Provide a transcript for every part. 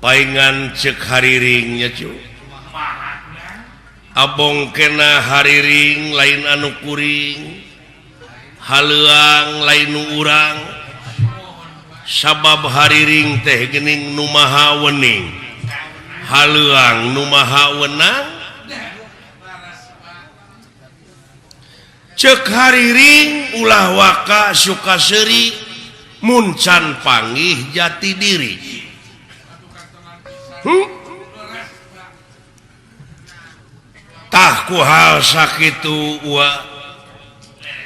Paingan cek hariringnya cu. Abong kena hariring lain anu kuring. Haleuang lain nu urang. Sabab hariring teh geuning nu maha wening. Haleuang nu maha wenang. Cek hariring ulah waka suka seuri mun can panggih jati diri. Tah ku hal sakitu wa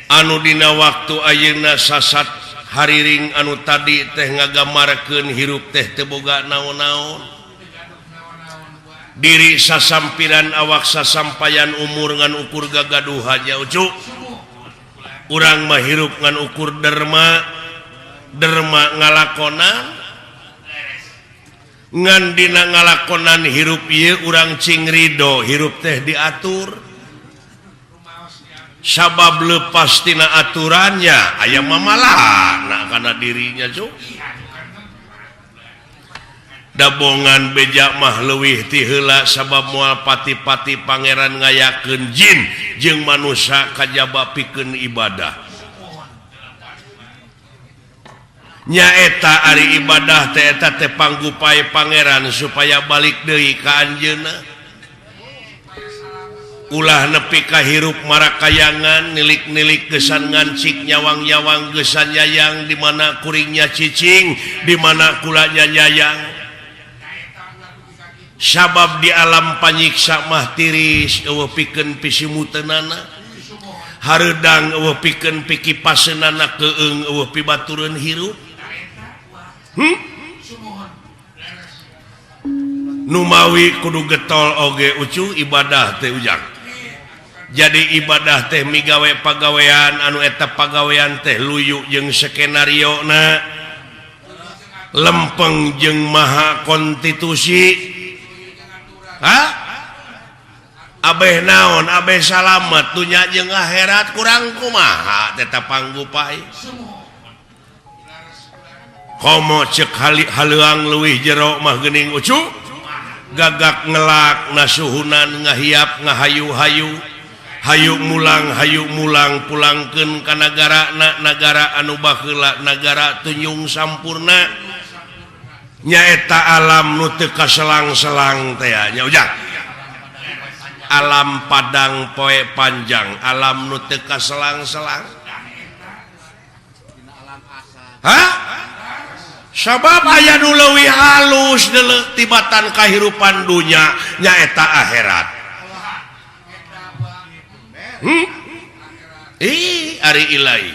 anu dina waktu ayeuna sasat hariring anu tadi teh ngagamarkeun hirup teh teu boga naon-naon. Diri sasampiran awak sasampayan umur ngan ukur gagaduhan nya ucu. Urang mah hirup ngan ukur derma, derma ngalakonan. Ngan dina ngalakonan hirup ieu urang cing ridho hirup teh diatur. Sabab lepas tina aturannya aya mamalana kana dirinya cuk. Dabongan beja mah leuwih ti heula sabab moal pati-pati pangeran ngayakeun jin jeung manusia kajaba pikeun ibadah. Nyaeta ari ibadah teh eta teh panggupai pangeran supaya balik deui ka anjeunna. Ulah nepi ka hirup marakayangan nilik-nilik gesan ngancik nyawang-nyawang gesan nyayang di mana kuringnya cicing di mana kulanya nyayang. Sabab di alam panyiksa mah tiris eueuh pikeun pisimuteunana. Hareudang eueuh pikeun pikipaseunana keung eueuh pibatureun hirup. Numawi kudu getol oge ucu ibadah teh ujang. Jadi ibadah teh migawe pagawean anu eta pagawean teh luyu jeung skenario na lempeng jeung maha konstitusi. Hah? Abeh naon abeh salamet dunya jeung akhirat kurang kumaha tetap panggupai. Komo cek haleuang leuwih jero mah geuning ucu. Gagak ngelak nasuhunan ngahiap ngahayu-hayu hayu mulang pulangkeun ka nagara na nagara anu baheula nagara tunjung sampurna nyaeta alam nu teu kaselang-selang teh nya ujang. Alam padang poe panjang alam nu teu kaselang-selang. Hah? Sabab aya nu leuwih halus deuleu tibatan kahirupan dunya nyaeta akhirat. Ih, ari ilahi.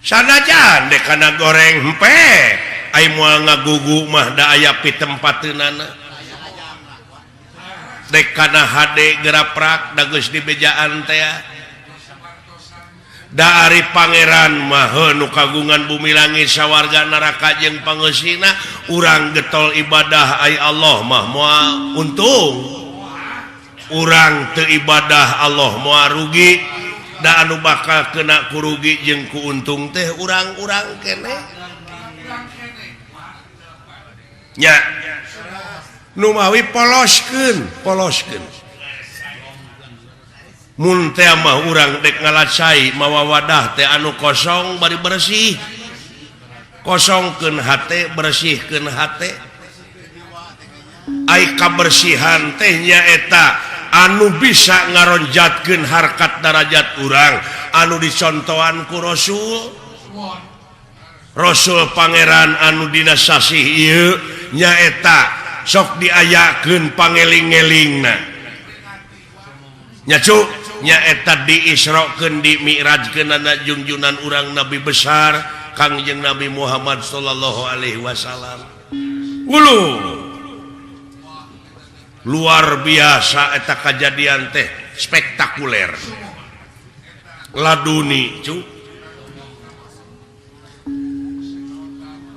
Sanajan dek kana goreng hempe, ai moal ngagugu mah da aya pitempateunana. Dek kana hade geraprak da geus dibejaan teh. Da ari pangeran mah nu kagungan bumi langit sawarga neraka jeung pangeusina urang getol ibadah ai Allah mah moal untung. Urang teu ibadah Allah moal rugi. Da anu bakal kena kurugi jeung ku untung teh urang-urang keneh. Nya numawi poloskeun, poloskeun. Mun teh mah urang dek ngalacai mawa wadah teh anu kosong bari bersih. Kosongkeun hate, bersihkeun hate. Ai kabersihan teh nyaeta anu bisa ngaronjatkeun harkat darajat urang anu dicontohan ku Rasul. Rasul pangeran anu dina sasih ieu nyaeta sok diayakeun pangeling-elingna. Nya cu nyaeta diisrokeun dimi'rajkeunana junjunan urang nabi besar Kangjeng Nabi Muhammad sallallahu alaihi wasallam. Ulu luar biasa eta kajadian teh spektakuler. Laduni cu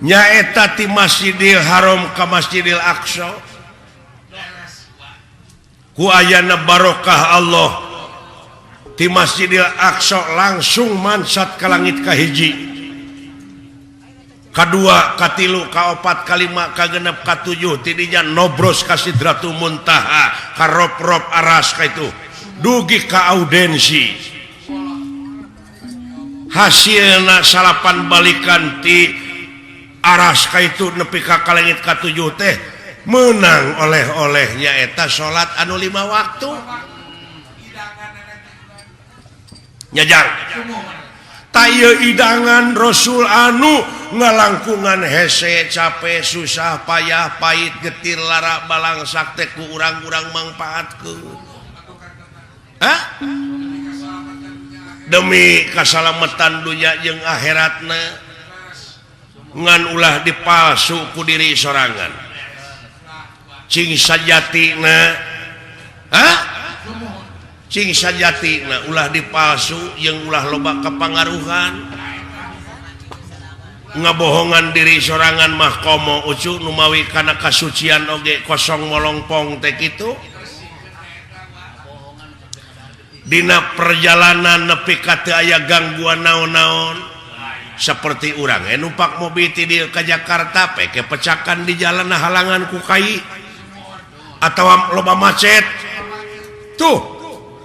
nyaeta ti Masjidil Haram ka Masjidil Aqsa. Ku ayana barokah Allah ti Masjidil Aqsa langsung mansat ka langit kahiji. Kadua, katilu, kaopat, kalima, kagenep, katujuh, tidinya nobros ka Sidratul Muntaha, ka rop-rop aras ka itu dugi ka audensi. Hasilna salapan balikan ti aras ka itu nepi ka kalengit katujuh teh menang oleh-olehnya eta salat anu 5 waktu. Nyajang taya idangan Rasul anu ngalangkungan hese capek susah payah pahit getir lara balangsak teh ku urang-urang mangpaatkeun. Hah? Demi kasalamatan dunya jeung akhiratna ngan ulah dipalsu ku diri sorangan. Cing sajatina, hah? Cing sajatina ulah dipalsu jeung ulah loba kepangaruhan. Ngabohongan diri sorangan mah komo ucu numawi kana kasucian oge kosong molongpong teh kitu. Dina perjalanan nepi ka teu aya gangguan naon-naon seperti urang numpak mobil ti dieu ka Jakarta peke pecakan di jalan halangan ku kai atawa loba macet. Tuh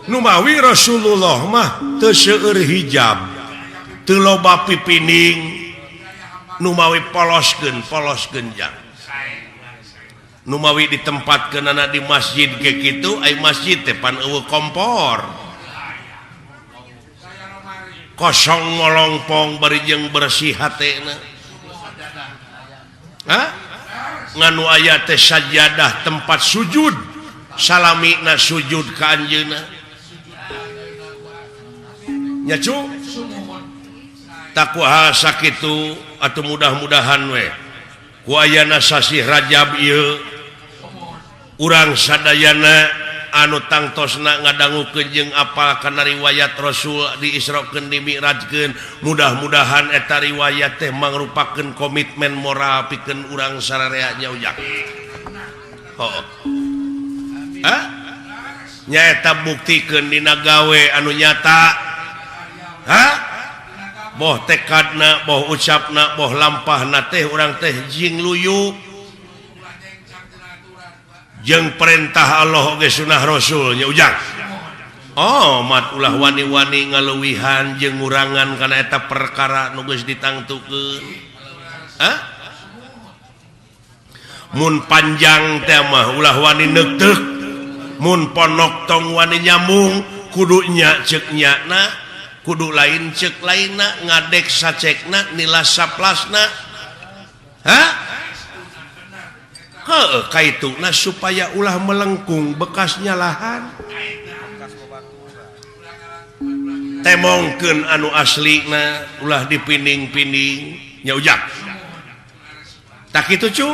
numawi Rasulullah mah teu seueur hijab, teu loba pipining, numawi poloskeun polos genjang. Numawi ditempatkeunana di masjid ke kitu, ai masjid teh pan eueuh kompor. Kosong molongpong bari jeung bersih hatena. Hah? Nganu aya teh sajadah tempat sujud, salamina sujud ka anjeunna. Nya cu? Taku hal sakitu atuh mudah-mudahan we ku ayana sasih Rajab ieu urang sadayana anu tangtosna ngadangukeun jeung apal kana riwayat Rasul diisrokeun dimi'rajkeun, mudah-mudahan eta riwayat teh mangrupakeun komitmen moral pikeun urang sararea nya ujang. Heuh. Hah? Nyaeta buktikeun dina gawe anu nyata. Hah? Boh tekadna, boh ucapna, boh lampahna teh urang teh jing luyu jeung perintah Allah oge sunah Rasul nya ujang. Oh, mat ulah wani-wani ngaluwihan jeung ngurangan kana eta perkara nu geus ditangtukeun. Hah? Mun panjang teh mah ulah wani neukteuk, mun ponok tong wani nyambung, kudu nya ceuk nyana, kudu lain ceuk lainna, ngadek sacekna, nilas saplasna. Hah? Heuh, kaituna supaya ulah melengkung bekas nyalahan. Temongkeun anu aslina ulah dipinding-pinding nya ujang. Tak kitu cu?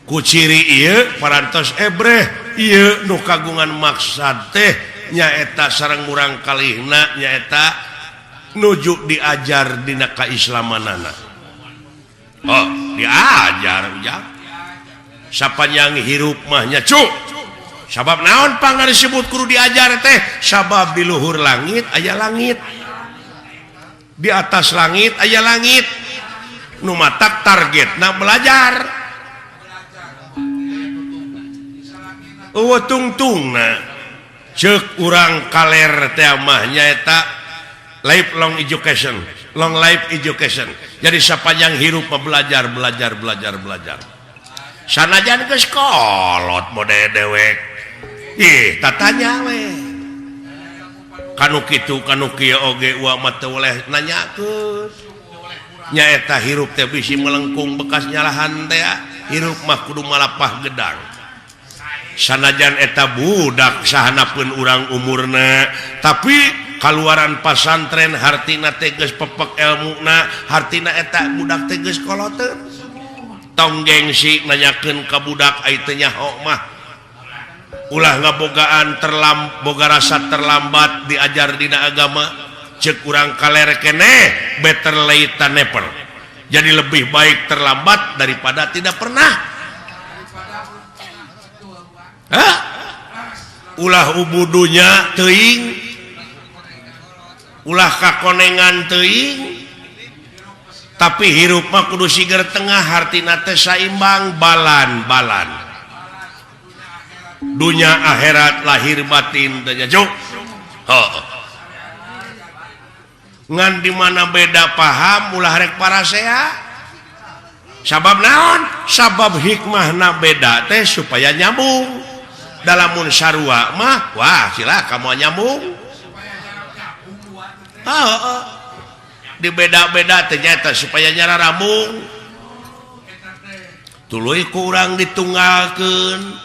Ku ciri ieu parantos ebreh ieu nu kagungan maksad teh nyaeta sareng murang kalihna nyaeta nuju diajar dina kaislamanana. Oh, diajar ujang. Sapanjang hirup mah nya cu. Sabab naon pangna disebut kudu diajar teh? Sabab di luhur langit aya langit. Di atas langit aya langit. Nu matak targetna belajar. Eueuh tungtungna ceuk urang kaler teh mah nyaeta lifelong education, long life education. Jadi sapanjang hirup mah belajar, belajar, belajar, belajar. Sanajan geus kolot mode dewek. Ih, tatanya we. Kanu kitu kanu kieu oge uang mah teu boleh nanyakeun. Nyaeta hirup teh bisi melengkung bekas nyalahan teh, hirup mah kudu malapah gedang. Sanajan eta budak sahanapeun urang umurna, tapi kaluaran pasantren hartina teh geus pepek elmuna, hartina eta budak teh geus koloteun. Tong gengsi nanyakeun ka budak ai teu nyaho mah. Ulah ngabogaan boga rasa terlambat diajar dina agama, ceuk urang kaler keneh better late than never. Jadi lebih baik terlambat daripada tidak pernah. Hah? Ulah ubudunya teuing, ulah kakonengan teuing, Tapi hirup mah kudu siger tengah hartina teh saimbang balan-balan. Dunya akhirat lahir batin teh nya cuk. Heuh. Ngan di mana beda paham ulah rek parasea. Sabab naon? Sabab hikmahna beda teh supaya nyambung. Dalamun sarua mah wah cilaka moal nyambung. Heuh. Dibeda-beda ternyata supaya nyara rambung tuluy kurang ditunggalkeun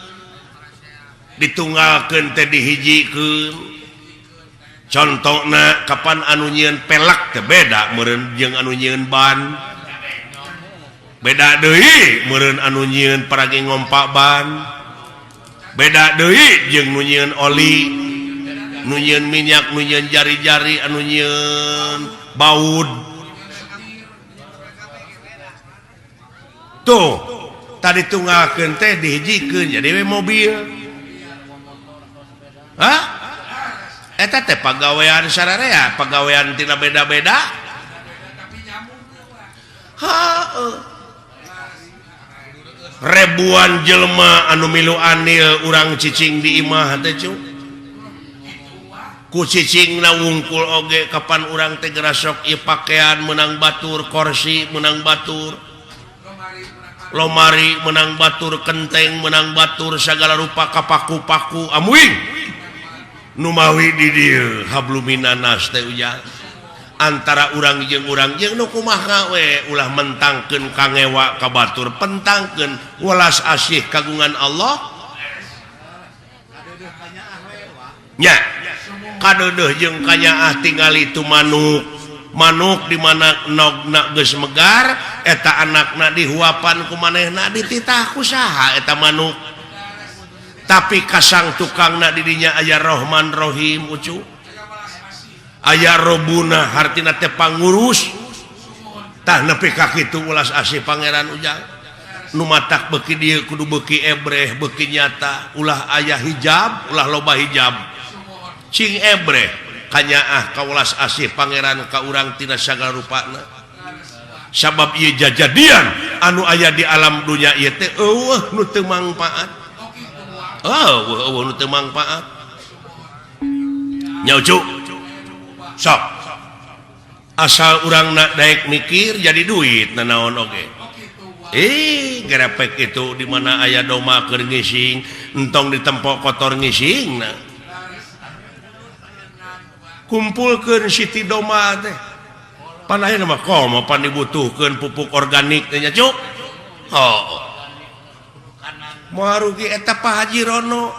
ditunggalkeun teh dihijikeun contohna kapan anu nyieun pelek teh beda meureun jeung anu nyieun ban beda deui meureun anu nyieun paragi ngompa ban beda deui jeung nu nyieun oli nu nyieun minyak nu nyieun jari-jari anu nyieun baud tuh tadi tunggalkeun teh dihijikeun jadi we mobil. Hah? Eta teh pagawean sararea, pagawean tina beda-beda. Heuh. Ribuan jelema anu milu anil urang cicing di imah teh cu. Ku cicing na wungkul oge kapan urang teh gerasok ieu pakaian menang batur, kursi menang batur, lomari menang batur, kenteng menang batur, segala rupa kapaku-paku amuing numawi di dieu habluminanas teh ujang antara urang jeung nu kumaha we ulah mentangkeun kangewa ka batur, pentangkeun welas asih kagungan Allah nya kadeudeuh jeung kanyaah tingali tu manuk manuk di mana nogna geus megar eta anakna dihuapan ku manehna dititah ku saha eta manuk tapi kasang tukangna di dinya aya Rahman Rahim ucu aya Robuna hartina teh pangurus tah nepi ka kitu ulas asih pangeran ujang nu matak beuki dieu kudu beuki ebreh beuki nyata ulah aya hijab ulah loba hijab cing ebreh kanyaah kaulas asih pangeran ka urang tina sagala rupana sabab ieu jajadian anu aya di alam dunya ieu teh eueuh nu teu mangpaat eueuh nu teu mangpaat nya ucu sok asal urang nak daek mikir jadi duit nanaon oge gerepek itu di mana aya doma keur ngising entong ditempok kotor ngisingna kumpulkeun siti doma teh pan ayeuna mah komo pan dibutuhkeun pupuk organik teh nya cuk. Oh. Moal rugi eta Pak Haji Rono.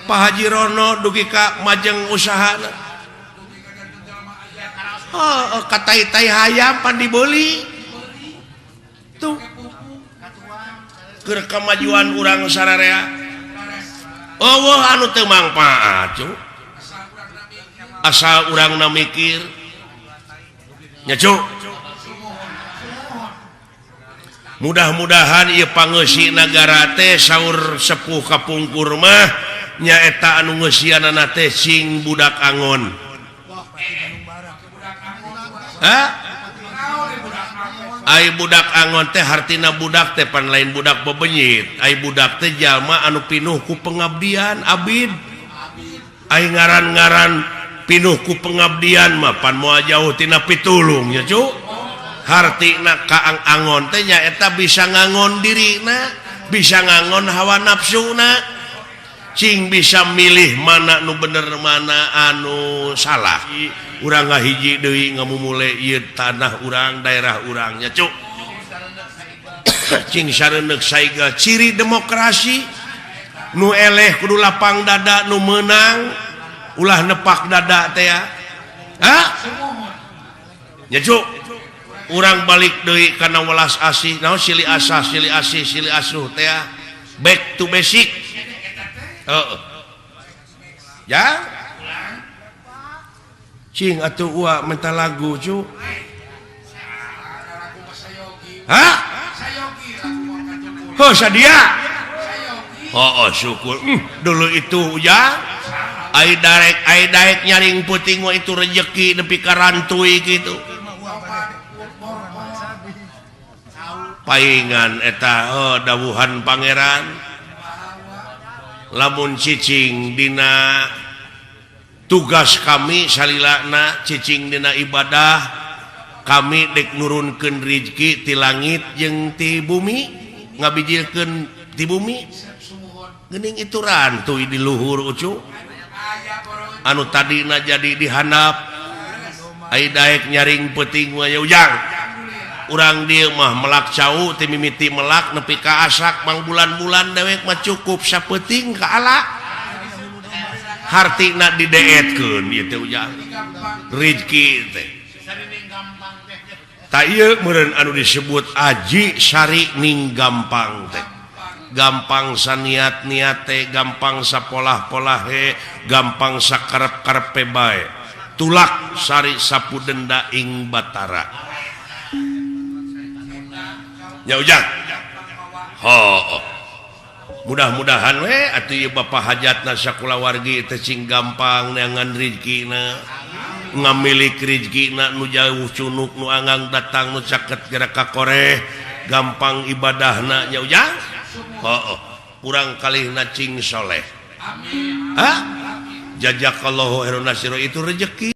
Pak Haji Rono dugi ka majeng usahana. Oh, katai-tai hayam pan dibeli. Tuh. Keur kamajuan urang sararea. Eueuh anu teu mangpaat cuk. Asal urang na mikir nya cuk. Mudah-mudahan ieu pangeusi nagara teh saur sepuh kapungkur mah nyaeta anu ngeusianana teh sing budak angon. Hah? Ai budak angon teh hartina budak teh pan lain budak bebenyit. Ai budak teh jalma anu pinuh ku pengabdian abid. Ai ngaran-ngaran pinuh ku pengabdian mah pan moal jauh tina pitulung nya cu. Hartina kaang angon teh nyaeta bisa ngangon dirina, bisa ngangon hawa nafsuna, cing bisa milih mana nu bener mana anu salah. Urang ngahiji deui ngamumule ieu tanah urang, daerah urang nya cu. Cing sareundeuk saiga ciri demokrasi nu eleh kudu lapang dada nu meunang ulah nepak dada teh ya. Hah? Nya cu. Urang balik deui kana welas asih naon silih asah silih asih silih asuh teh back to basic. Heeh. Ya. Cing atuh ua minta lagu cu. Hah? Heuh sadia. Oh, syukur. Dulu itu ya. Ai darek nyaring puting mah itu rejeki nepi ka rantui gitu. Paingan eta oh, dawuhan pangeran lamun cicing dina tugas kami salilana cicing dina ibadah kami dek nurunkeun rizki ti langit jeung ti bumi ngabijilkeun ti bumi geuning itu rantuy di luhur ucu anu tadina jadi dihandap ai daek nyaring peuting mah ujang urang dieu mah melak cau ti mimiti melak nepi ka asak mangbulan-bulan dewek mah cukup sapeuting ka ala hartina dideetkeun ieu teh ujang rizki teh tah ieu meureun anu disebut aji sari ning gampang teh gampang saniat-niat teh gampang sapolah-polahe gampang sakarep-karepe bae tulak sari sapu denda ing Batara nya ujang ho mudah-mudahan we atuh ieu Bapak hajatna sakulawargi teh cing gampang neangan rizkina ngamilik rizkina nu jauh cunuk nu anggang datang nu caket gerak ka koreh gampang ibadahna nya ujang oh, kurang kalihna cing soleh. Amin. Jazakallahu khairan nasiro itu rezeki.